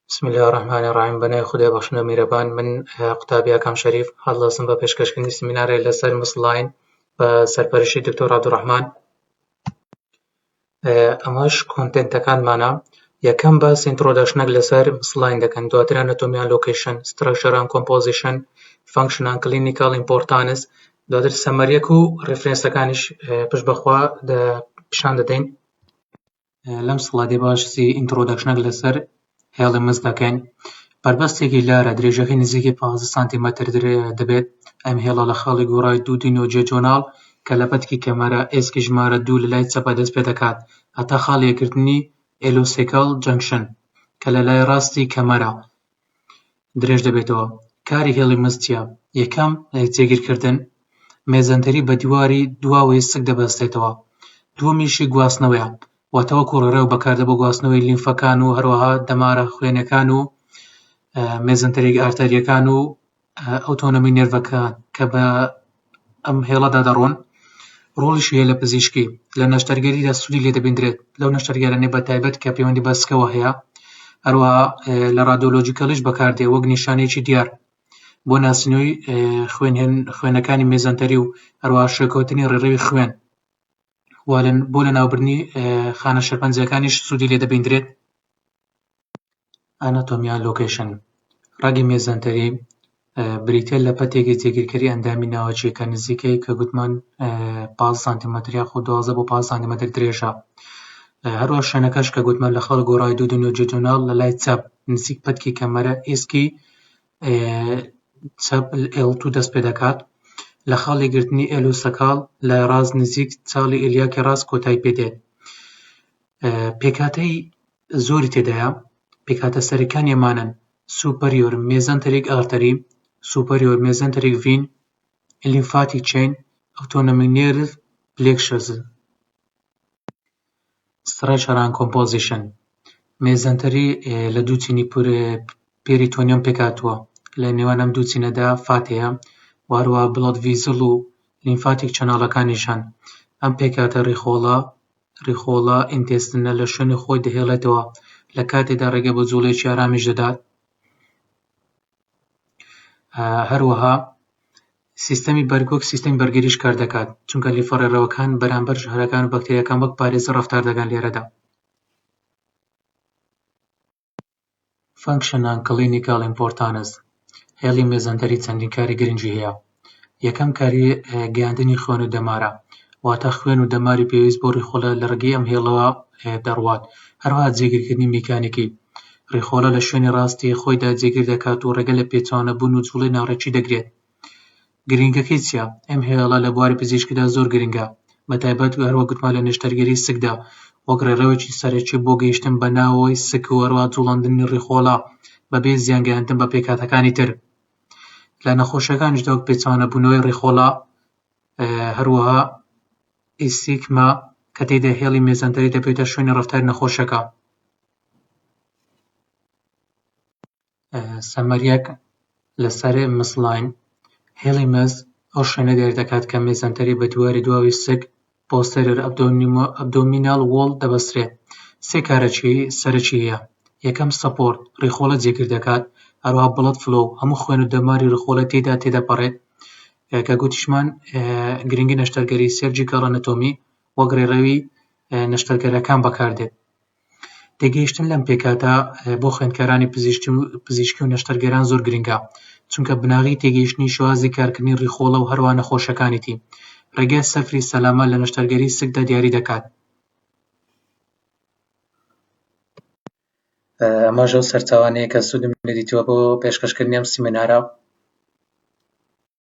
بسم اللە الرحمن الرحیم بەناوی خودای بەخشندە و میرەبان من قوتابی ئاکام شەریف هەڵدەستم بە پێشکەشکردنی سمینارێک لەسەر مسڵاین بە سەرپەرشتی دکتۆر عەبدولڕەحمان ئەمەش content ەکانمانە یەکەم باس introduction ێک لەسەر Miss line دەکەن دواتر anatomy and location structure and composition function and clinical importance دواتر summary یەک و reference ەکانیش پشت بەخوا پیشان دەدەین لەم slide ەی باسی introduction ێک لەسەر هێڵی مس دەکەین. بەربەستێکی لارە درێژەکەی نزیکەی 15 سانتیمەتر دەبێت. ئەم هێڵە لە خاڵی گۆڕای duodenojejunal کە لە پەتکی کەمەرە ئێسکی ژمارە دوو لە لای چەپە دەست پێ دەکات هەتا خاڵی یەکگرتنی ileocecal junction کە لە لای ڕاستی کەمەرە درێژ دەبێتەوە. کاری هێڵی مس چییە؟ یەکەم، جێگیرکردن، mesentery بە دیواری دواوەی سک دەبەستێتەوە. دووەمیشی گواستنەوەیە، واتە وەکو ڕێڕەو بەکاردێت بۆ گواستنەوەی لیمفەکان و هەروەها دەمارە خوێنەکان و mesenteric artery یەکان و autonomic nerve ەکان کە بە ئەم هێڵەدا دەڕۆن. ڕۆڵیشی هەیە لە پزیشکی، لە نەشتەرگەریدا سوودی لێ دەبیندرێت لەو نەشتەرگەرانەی بە تایبەت کە پەیوەندی بە سکەوە هەیە، هەروەها لە radiological یش بەکاردێ وەک نیشانەیەکی دیار بۆ ناسینەوەی خوێنەکانی mesentery و هەروەها شوێکەوتنی ڕێڕەوی خوێن و بۆ لەناوبردنی خانە شێرپەنجەکانیش سوودی لێ دەبیندرێت. anatomy and location ڕەگی mesentery بریتیە لە پەتێکی جێگیرکەری ئەندامی ناوەکی کە نزیکەی کە گوتمان 15 سانتیمەتر یاخود 12 بۆ 15 سانتیمەتر درێژە. هەروە شوێنەکەش کە گوتمان لە خاڵ گۆڕای duodenojejunal لە لای چەپ نزیک پەتکی کەمەرە ئێسکی چەپ L2 دەست پێ دەکات لە خاڵی گرتنی ileocecal لای ڕاست نزیک چاڵی ئیلیاکی ڕاست کۆتای پێ دێت. پێکهاتەی زۆری تێدایە، پێکهاتە سەرەکیەکانی ئەمانەن، superior mesenteric artery، superior mesenteric vein، lymphatic chain، autonomic nerve plexus. Structure and composition mesentery لە دوو چینی peritoneum پێکهاتووە، لە نێوان ئەم دوو چینەدا fat هەیە و هەروەها blood vessel و lymphatic channel ەکانیش هەن. ئەم پێکهاتە ڕیخۆڵە ڕیخۆڵە intestine ە لە شوێنی خۆی دەهێڵێتەوە لە کاتێدا ڕێگە بە جوڵەیەکی ئارامیش دەدات. هەروەها سیستەمی بەرگ وەک سیستەمی بەرگریش کار دەکات چونکە لیفە ڕێڕەوەکان بەرامبەر ژەهرەکان و بەکتریاکان وەک پارێزەر ڕەفتار دەکەن لێرەدا. Function and Clinical Importance هێڵی mesentery چەندین کاری گرنگی هەیە. یەکەم کاری گەیاندنی خوێن و دەمارە، واتە خوێن و دەماری پێویست بۆ ڕیخۆڵە لە ڕێگەی ئەم هێڵەوە دەڕوات. هەروەها جێگیرکردنی میکانیکی ڕیخۆڵە لە شوێنی ڕاستی خۆیدا جێگیر دەکات و ڕێگە لە پێچەوانەبوون و جوڵەی ناڕێکی دەگرێت. گرنگەکەی چییە؟ ئەم هێڵە لە بواری پزیشکیدا زۆر گرنگە، بەتایبەت هەروەک گوتمان لە نەشتەرگەری سکدا وەک ڕێڕەوێکی سەرەکی بۆ گەیشتن بە ناوەوەی سک و هەروەها جوڵاندنی ڕیخۆڵە بەبێ زیان گەیاندن بە پێکهاتەکانی تر. لە نەخۆشیەکانیشدا وەک پێچەوانەبوونەوەی ڕیخۆڵە هەروەها ischemia کە تێیدا هێڵی mesentery دەبێتە شوێنی ڕەفتاری نەخۆشەکە. summary یەک لەسەر Miss line هێڵی مس ئەو شوێنە دیاری دەکات کە mesentery بە دیواری دواوی سک posterior abdominal wall دەبەسترێت. سێ کارەکی سەرەکی هەیە. یەکەم support، ڕیخۆڵە جێگیر دەکات، هەروەها blood flow، هەموو خوێن و دەماری ڕیخۆڵە تێیدا تێدەپەڕێت کە گوتیشمان گرنگی نەشتەرگەری surgical anatomy وەک ڕێڕەوی نەشتەرگەرەکان بەکاردێت. تێگەیشتن لەم پێکهاتە بۆ خوێندکارانی پزیشکی و نەشتەرگەران زۆر گرنگە، چونکە بناغەی تێگەیشتنی شێوازی کارکردنی ڕیخۆڵە و هەروەها نەخۆشیەکانیتی، ڕێگای سەفری سەلامە لە نەشتەرگەری سکدا دیاری دەکات. ئەمەش ئەو سەرچاوانەیە کە سوودم لێ دیتووە بۆ پێشکەشکردنی ئەم سیمینارە.